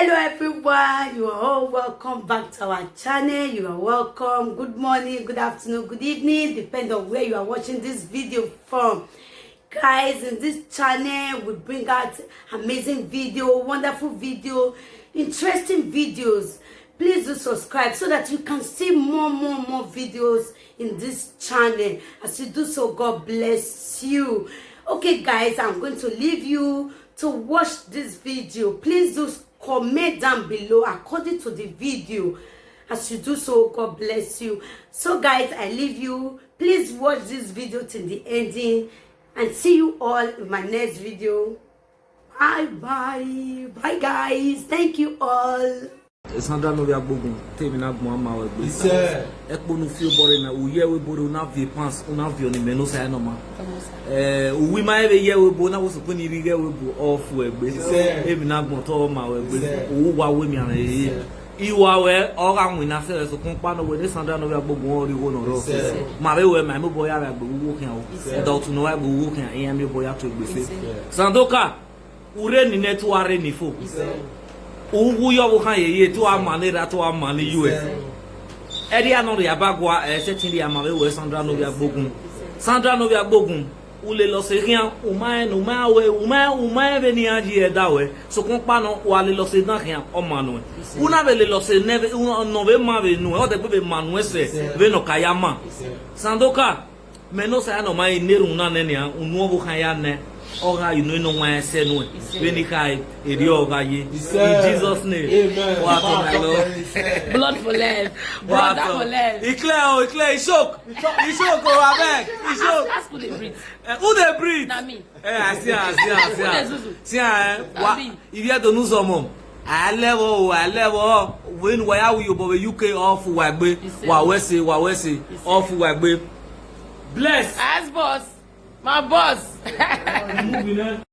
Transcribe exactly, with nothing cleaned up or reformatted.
Hello everyone, you are all welcome back to our channel. You are welcome. Good morning, good afternoon, good evening, depend on where you are watching this video from. Guys, in this channel we bring out amazing video, wonderful video, interesting videos. Please do subscribe so that you can see more, more, more videos in this channel. As you do so, God bless you. Okay guys, I'm going to leave you to watch this video. Please do comment down below according to the video. As you do so, God bless you. So guys, I leave you. Please watch this video till the ending, and see you all in my next video. Bye bye. Bye guys. Thank you all. Sandra Novia Gbogun, tèmi náà gbọ́n máa wẹ̀ gbé. Ẹ kponu fi bore na, u ye we bore una vi pans, una vi oni meno sa no ma. Eh, u wi ma ebe ye we bo na wo so kponi ri ye we bo off we gbe. Emi náà gbọ́n to ma we gbe. U wa we mi ana ye. Iwa we o ga mu na se so kun pa no we ni Sandra Novia Gbogun o ri wo no ro. Ma be we ma mo boya we gbe wo kan o. E do tu no we gbe wo kan, e mi boya to gbe se. Sandoka, ure ni ne tu are ni fo. Ugu yo wo kan ye ye tu a ma ni ra tu a ma ni yu e. Eri ano ya ba gwa, eh, se tin ri ama be we Sandra Novia Gbogun. Sandra Novia Gbogun. U le lo se kian, u ma en, u ma we, u ma, u ma en ve ni anji e da we. So kun pa no, u a le lo se dan kian, o ma no. U na ve le lo se ne ve, u no ve ma ve nu, o de pe ve ma nu se, ve no ka ya ma. Sandoka, me no sa ya no ma e ne ru na ne ni a, u nu o bo kan ya ne. O ga you know no wa se nu. Ve ni kai, e ri o ga ye. In Jesus' name. Amen. Wa to na lo. Blood for life. Brother for life. E clear o, e clear, e shock. E shock o, abeg. E shock. Ask who dey breathe. Eh, who dey breathe? Na me. Eh, I see, I see, I see. Who dey zuzu? See, eh, wa, abi, if you don't know someone, I level, I level. When we are with you, but U K off, wa gbe, wa we say, wa we say, off, wa gbe. Bless. As boss, my boss. Moving on.